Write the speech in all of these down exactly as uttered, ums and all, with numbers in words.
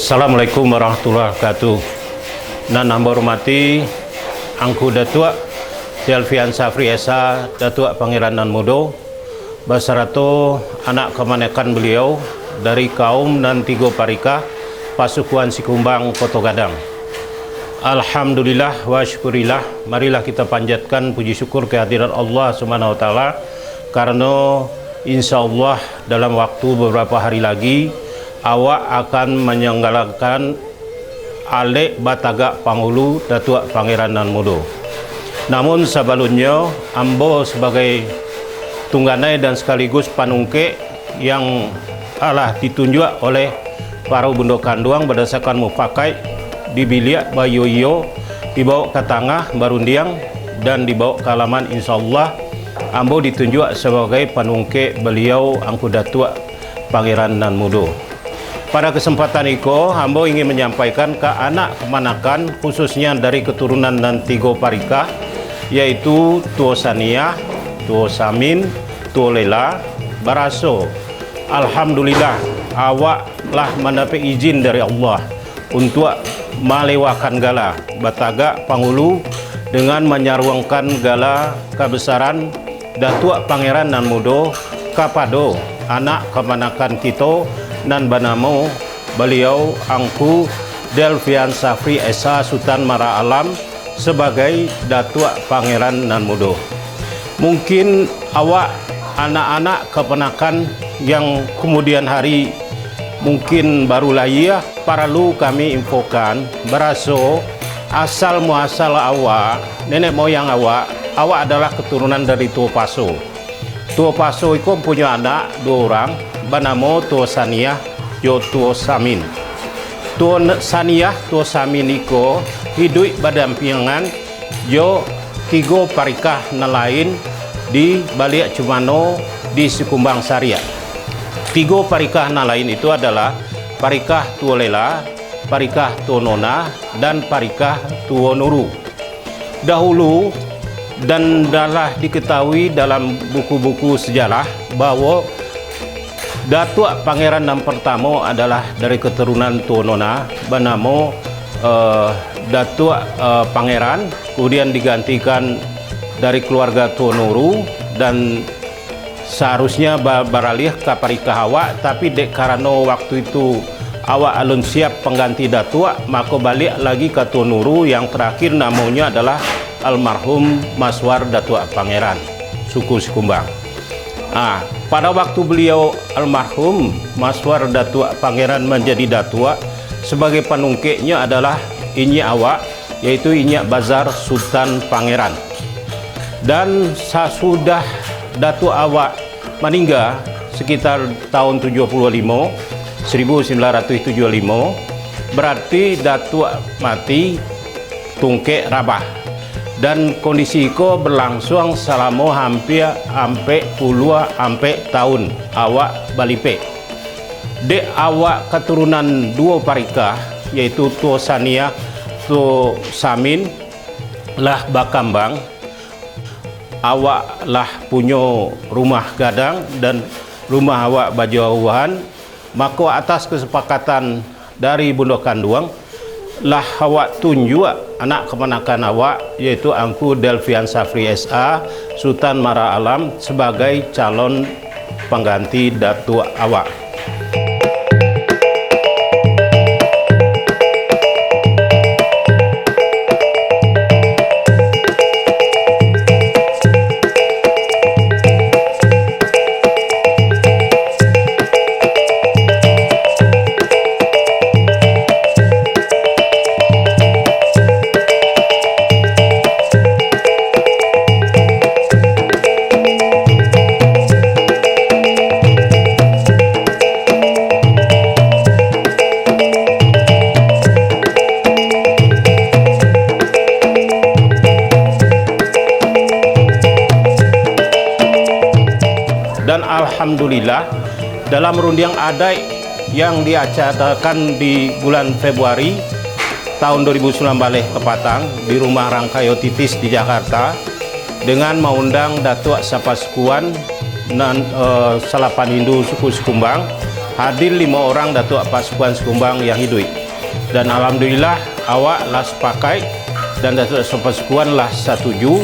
Assalamualaikum warahmatullahi wabarakatuh. Nan ambo hormati Angku Datuak Delvian Safri S A, Datuak Pangeran Nan Mudo, basarato anak kamanakan baliau dari kaum Nan Tigo Parikah, Pasukuan Sikumbang, Koto Gadang. Alhamdulillah wa syukurillah, marilah kita panjatkan puji syukur kehadirat Allah Subhanahu wa Taala, karano insya Allah dalam waktu beberapa hari lagi, awak akan menyelenggarakan alek batagak pangulu Datuak Pangeran Nan Mudo. Namun sabalunnyo, ambo sabagai tungganai dan sakaligus panungkek yang alah ditunjuak oleh paro bundo kanduang badasakan mufakaik di biliak baiyo-iyo, dibawok ka tangah barundiang, dan dibawok ka alaman, insya Allah, ambo ditunjuak sabagai panungkek baliau Angku Datuak Pangeran Nan Mudo. Pada kesempatan iko, ambo ingin manyampaikan ka anak kamanakan, khususnya dari keturunan Nan Tigo Parikah, yaitu Tuo Saniah, Tuo Samin, Tuo Lela, baraso, alhamdulillah, awak lah mandapek izin dari Allah untuak malewakan gala batagak pangulu dengan manyaruangkan gala kabesaran Datuak Pangeran Nan Mudo kapado anak kamanakan kito nan banamo baliau Angku Delvian Safri S A Sutan Mara Alam sabagai Datuak Pangeran Nan Mudo. Mungkin awak anak-anak kapanakan yang kamudian hari mungkin baru lahia, paralu kami infokan, baraso asal muasal awak, nenek moyang awak, awak adalah keturunan dari Tuo Paso. Tuo Paso iko punyo anak duo urang, banamo Tuo Saniah jo Tuo Samin. Tuo N-, Saniah, Tuo Samin iko hiduik badampingan jo tigo parikah nan lain di baliak Cumano di Sikumbang Sariak. Tigo parikah nan lain itu adalah parikah Tuo Lela, parikah Tuo Nona, dan parikah Tuo Nuru. Dahulu, dan dah lah diketahui dalam buku-buku sejarah, bahwa Datuak Pangeran nan partamo adalah dari keturunan Tuo Nona, banamo, eh, Datuak, eh, Pangeran, kemudian digantikan dari keluarga Tuo Nuru, dan saharusnya ba-, baralih ka parikah awak, tapi dek karano waktu itu awak alun siap pangganti datuak, mako baliak lagi ka Tuo Nuru, yang terakhir namonyo adalah almarhum Maswar Datuak Pangeran, suku Sikumbang. Ah, pada waktu beliau almarhum Maswar Datuak Pangeran manjadi datuak, sabagai panungkeknyo adalah inyiak awak, yaitu inyiak Bazar Sutan Pangeran. Dan sasudah datuak awak maningga sekitar tahun tujuah puluah limo, seribu sembilan ratus tujuah limo, berarti datuak mati tungkek rabah. Dan kondisi iko berlangsung salamo hampir ampek puluah ampek tahun awak balipek. Dek awak katurunan duo parikah, yaitu Tuo Saniah, Tuo Samin, lah bakambang, awak lah punyo rumah gadang dan rumah awak bajauahan, mako atas kesepakatan dari bundo kanduang, lah awak tunjuak anak kamanakan awak, yaitu Angku Delvian Safri S A, Sutan Mara Alam, sabagai calon pangganti datuak awak. Dan alhamdulillah, dalam rundiang adaik yang diacarakan di bulan Februari tahun dua ribu sembilan belas kapatang di Rumah Rangkayo Titis di Jakarta, dengan maundang Datuak Sapasukuan nan, eh, Salapan Indu Suku Sikumbang, Hadir limo urang Datuak Pasukuan Sikumbang yang iduik. Dan alhamdulillah, awak lah sapakaik dan Datuak Pasukuan lah satuju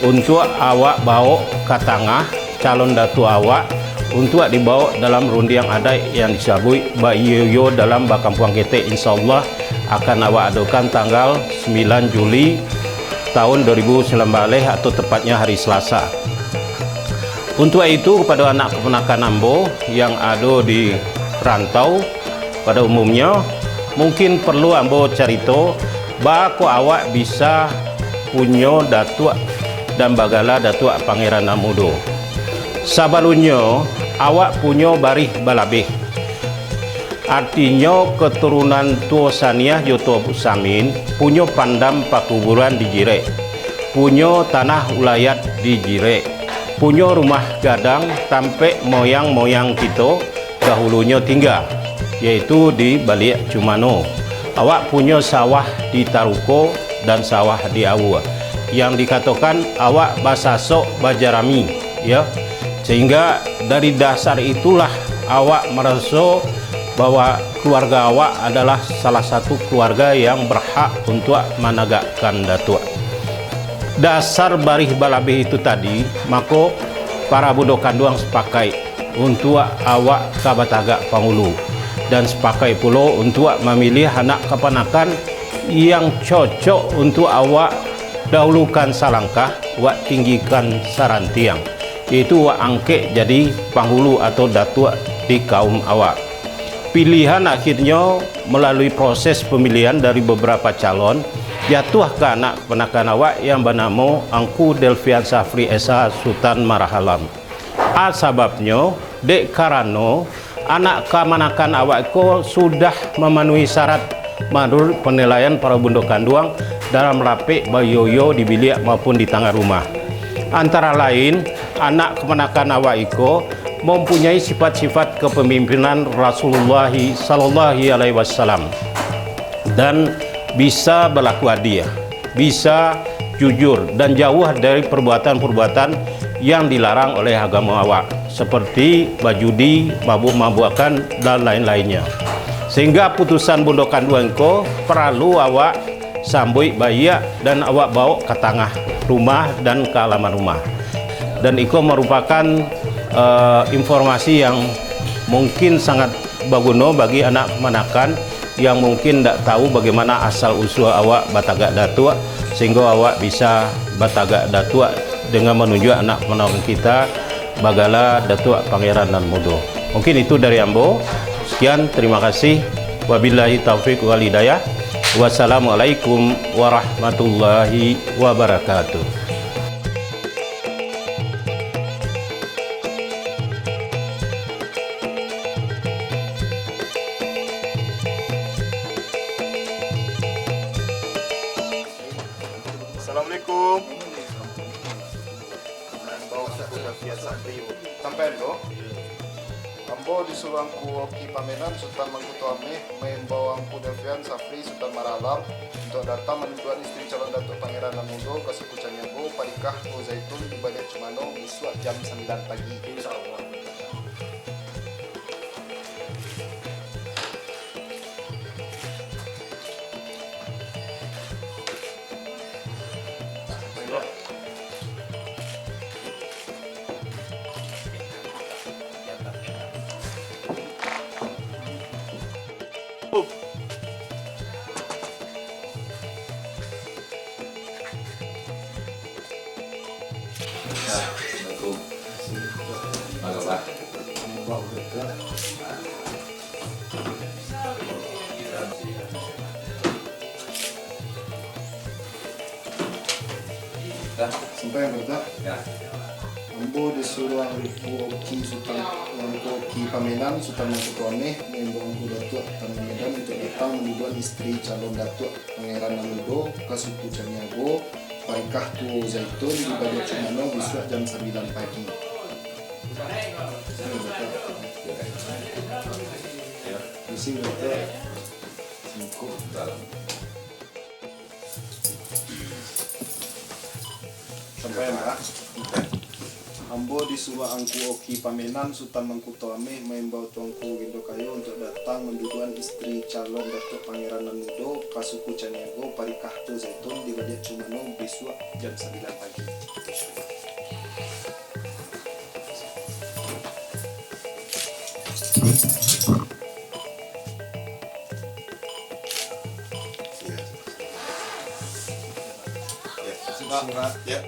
untuak awak bawok ka tangah calon datuak awak untuak dibawok dalam rundiang adaik yang disabuik baiyo-iyo dalam bakampuang ketek, insyaallah akan awak adokan tanggal sambilan Juli tahun dua ribu sambilan baleh atau tepatnya hari Selasa. Untuak itu, kepada anak kamanakan ambo yang ado di rantau, pada umumnyo, mungkin perlu ambo carito, baa kok awak bisa punyo datuak dan bagala Datuak Pangeran Nan Mudo. Sabalunnyo, awak punyo barih balabeh. Artinyo, keturunan Tuo Saniah jo Tuo Samin punyo pandam pakuburan di Jirek, punyo tanah ulayat di Jirek, punyo rumah gadang tampek moyang-moyang kito dahulunyo tingga, yaitu di Baliak Cumano. Awak punyo sawah di Taruko dan sawah di Aua, yang dikatokan awak basasok bajarami, ya. Sehingga dari dasar itulah awak maraso bahwa keluarga awak adalah salah satu keluarga yang berhak untuak managakkan datuak. Dasar barih balabeh itu tadi, mako, para bundo kanduang sapakaik untuak awak ka batagak pangulu, dan sapakaik pulo untuak mamiliah anak kapanakan yang cocok untuak awak dahulukan salangkah, wak tinggikan sarantiang, yaitu wak angkek jadi panghulu atau datuak di kaum awak. Pilihan akhirnyo malalui proses pamilihan dari babarapo calon, jatuah ka anak kapanakan awak yang banamo Angku Delvian Safri S A Sutan Marahalam. A sababnyo, dek karano, anak kamanakan awak ko sudah mamanuhi syarat manuruik panilaian para bundo kanduang dalam rapek baiyo-iyo di biliak maupun di tangah rumah. Antara lain, anak kamanakan awak iko mampunyai sifat-sifat kepemimpinan Rasulullah sallallahu alaihi wasallam dan bisa balaku adie, bisa jujur, dan jauah dari perbuatan-perbuatan yang dilarang oleh agamo awak, seperti bajudi, mabuk-mabuakan, dan lain-lainnyo. Sehingga putusan bundo kanduang ko paralu awak sambuik baiak dan awak bawok ka tangah rumah dan ka alaman rumah. Dan iko marupakan, eh, informasi yang mungkin sangat baguno bagi anak kamanakan yang mungkin ndak tahu bagaimana asal usul awak batagak datuak, sehingga awak bisa batagak datuak dengan manunjuak anak kamanakan kita bagala Datuak Pangeran Nan Mudo. Mungkin itu dari ambo. Sekian, terima kasih. Wabillahi taufik wal hidayah. Wassalamualaikum warahmatullahi wabarakatuh. Assalamualaikum. Sampai ando. Ambo disuruah Angku Oki Pamenan, Sutan Mangkuto Ameh, maimbau Angku Delvian Safri, Sutan Marahalam, untuak datang manunjuakan isteri calon Datuak Pangeran Nan Mudo ka suku Caniago, Padikah Tuo Zaitun, di Baliak Cumano, bisuak jam sambilan pagi. Insya Allah. Sampai yang pertama. Ambo disuruah Angku Oki Sutan, Angku Oki Pamenan, Sutan Mangkuto Ameh, maimbau Angku Datuak Tanah Medan untuak datang manunjuakan isteri calon Datuak Pangeran Nan Mudo ka suku Caniago, Padikah Tuo Zaitun, di Baliak Cumano, bisuak jam sambilan pagi. Misi, Datuak. Singkuk. Sampai, Pak. Ambo disuruah Angku Oki Pamenan, Sutan Mangkuto Ameh, maimbau Tuanku Bagindo Kayo untuak datang manduduakan istri calon Datuak Pangeran nan mudo ka suku Caniago, Parikah tu Zaitun, di Baliak Cumano, bisuak jam sambilan pagi. Ya. Ya. Sudah. Ya.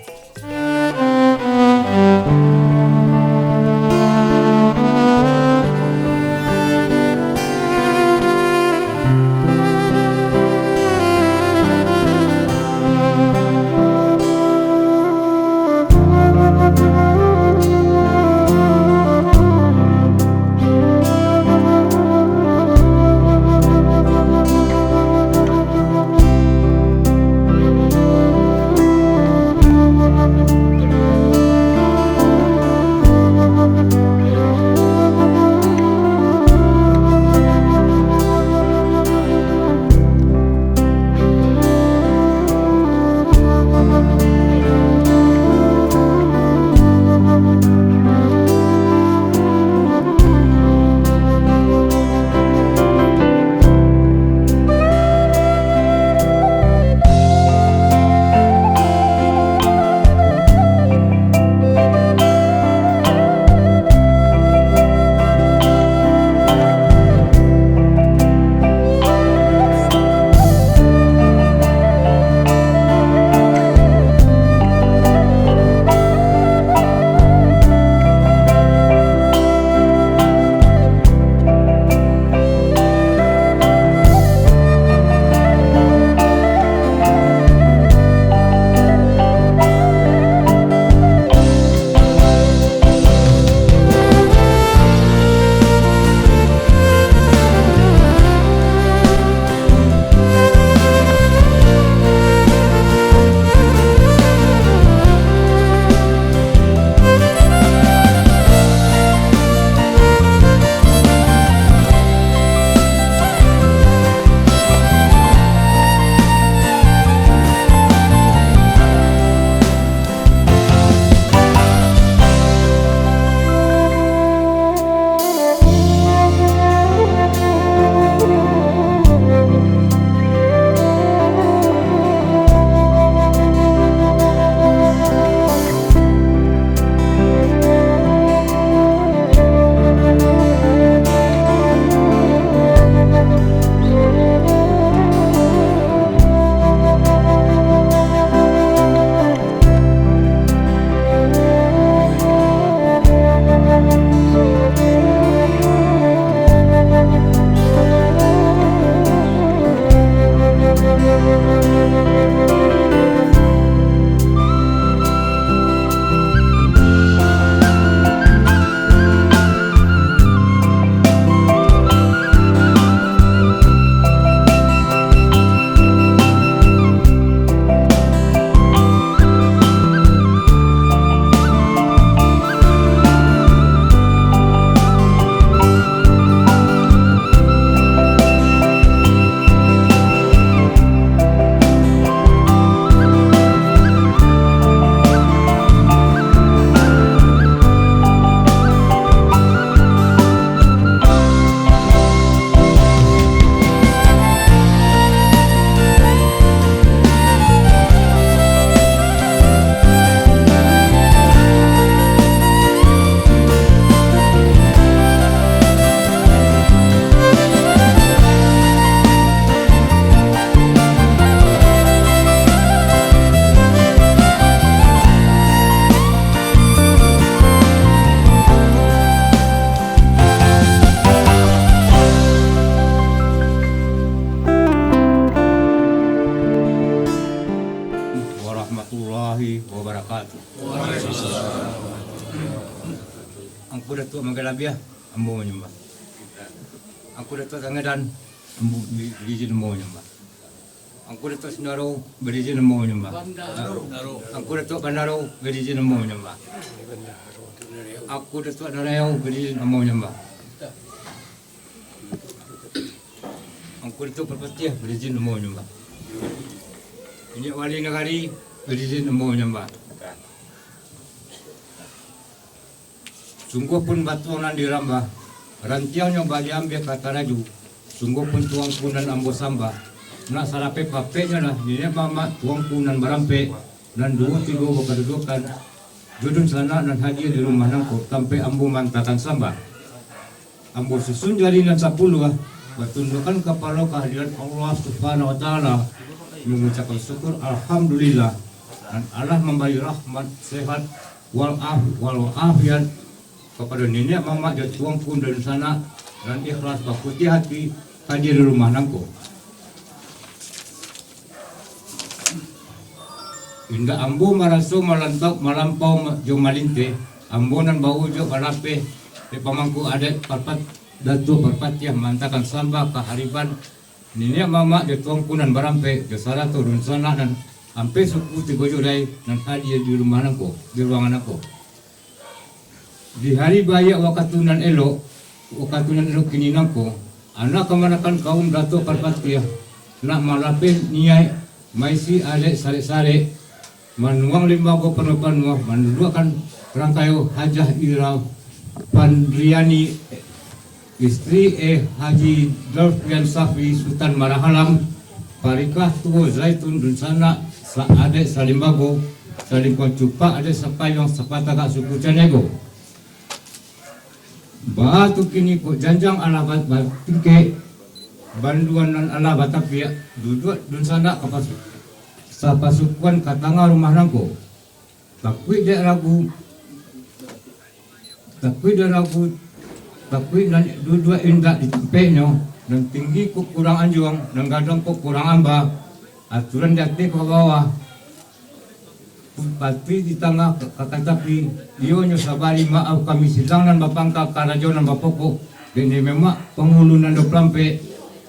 Warahmatullahi wabarakatuh. Angku Datuak Magalabiah, ambo manyambah. Angku Datuak Tangadan, ambo bi-, baizinan ambo manyambah. Angku Datuak Sindaro, baizinan ambo manyambah. Angku Datuak Bandaro, baizinan ambo manyambah. Angku Datuak Narayau, baizinan ambo manyambah. Angku Datuak Parpatiah, baizinan ambo manyambah. Inyiak Wali Nagari, baizinan ambo manyambah. Sungguahpun batuang nan dirambah, rantiangnyo baliang biak ka taraju. Sungguahpun tuangku nan ambo sambah, nak sarapek-papeknyo lah niniak mamak tuangku nan barampek, nan duo tigo bakadudukan, jo dunsanak nan hadir di rumah nangko, tampek ambo maantakan sambah. Ambo susun jari nan sapuluah, batunduakkan kapalo ka hadirat Allah Subhanahu wa Ta'ala, mangucapkan syukur Alhamdulillah, nan Allah mambari rahmat, sehat, wal af-, wal afiat kapado niniak mamak jo tuangku dunsanak, nan ikhlas baputiah ati hadir di rumah nangko. Indak ambo maraso malantau, malampau ma-, jo malinteh, ambo nan baujuak balapeh dek pamangku adaik Parpat-, Datuak Parpatiah maantakan sambah kahariban niniak mamak jo tuangku nan barampek, jo sarato dunsanak nan ampek suku tigo julai nan hadir di rumah nangko, di ruangan nangko. Di hari baiak wakatu nan elok, wakatu nan elok kini nangko, anak kamanakan kaum Datuak Parpatiah nak malapeh niaik maisi adaik sarek-sarek, manuang limbago panuah-panuah, manduduakkan rangkayo Hajah Ira Pandriani, istri eh Haji Dolfian Safi Sutan Marahalam, parikah tuo Zaitun dunsanak, sa-adaik salimbago, salingkuang cupak adaik sapayuang sapatagak suku Caniago. Baa tu kini kok janjang alah ba-, batingkek, banduan nan alah batapiak, duduak dunsanak ka pasu-, sapasukuan ka tangah rumah nangko. Takuik dek ragu, takuik dek ragu, takuik nan duduak indak di tampeknyo, nan tinggi kok kurang anjuang, nan gadang kok kurang amba, aturan di ateh ka bawah, patuik di tangah ka, ka tapi, iyonyo sabari maaf kami sidang nan bapangka karajo nan bapokok, dek niniak mamak pangulu nan duo puluah ampek,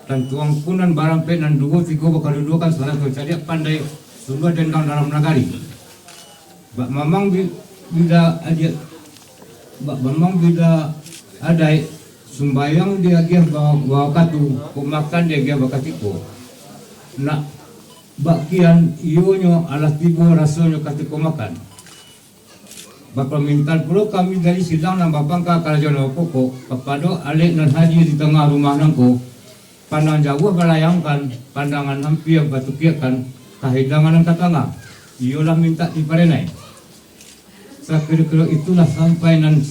dan tuangku nan barampek nan duo tigo bakadudukan sarato cadiak pandai, suluah dendang dalam nagari. Bak mamang bi-, bida adiak, bak mamang bida adaik, sumbayang diagiah ba-, bawakatu, kok makan diagiah bakatiko. Nak bak kian, iyonyo alah tibo rasonyo katiko makan. Bapamintaan pulo kami dari sidang nan bapangka karajo nan bapokok, kapado alek nan hadir di tangah rumah nangko, pandang jauah balayangkan, pandangan ampia batukiakkan, ka hidangan nan ka tangah, iyolah mintak diparenai. Sakiro-kiro itulah sampai nan,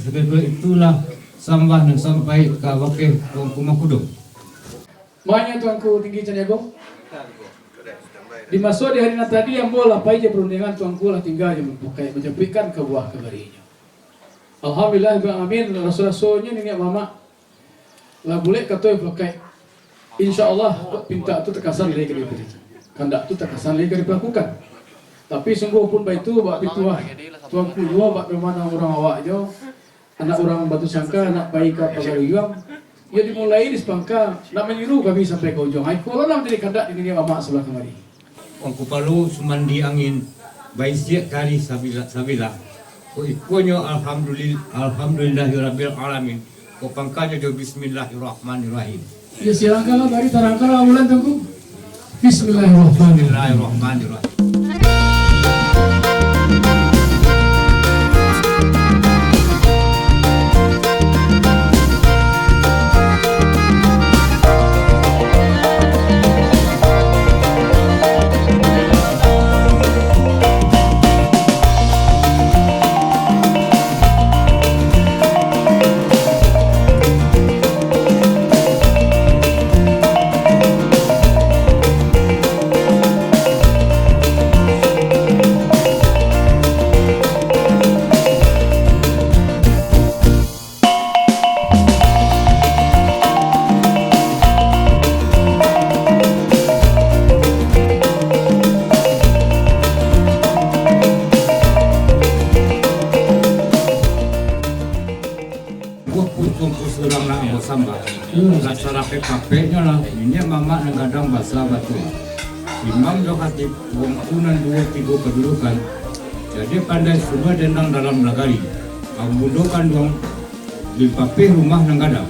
sakiro-kiro itulah sambah nan sampai ka bakeh Tuangku Mangkudo. Manya Tuangku Tinggi Caniago. Di maso di hari nan tadi, ambo lah pai jo parundiangan, Tuangku lah tingga jo mampakai, manjapuikkan ka buah ka barinyo. Alhamdulillah, rabbil alamin, raso-rasonyo niniak mamak lah bulek kato jo pakai. Insya Allah, pintak tu takasan lai ka dibari. Kandak tu takasan lai ka dilakukan. Tapi sungguahpun baitu, bak pituah Tuangku juo, bak pamana urang awak jo, anak urang Batu Sangka, nak pai ka Pagaruyuang, iyo dimulai di sapangka, nak manyiru kami sampai ka ujuang. Iko lah nan manjadi kandak di niniak mamak sabalah kamari. Wang Kupalo Sumandi Angin, baisiak karih sabilah-sabilah. Kok ikonyo, alhamdulil-, alhamdulillahirabbil alamin. Kok pangkanyo jo bismillahirrahmanirrahim. Ya, silakanlah, bari tarangkanlah awalan, Tuangku. Bismillahirrahmanirrahim. Bismillahirrahmanirrahim. Buah putuang ko surang nan ambo sambah. Hmm. Lah sarapek-papeknyo lah, niniak mamak nan gadang basa batua. Imam jo khatib, Tuangku nan duo tigo kadudukan. Jadi pandai suluah dendang dalam nagari. Kaum bundo kanduang, di papih rumah nan gadang.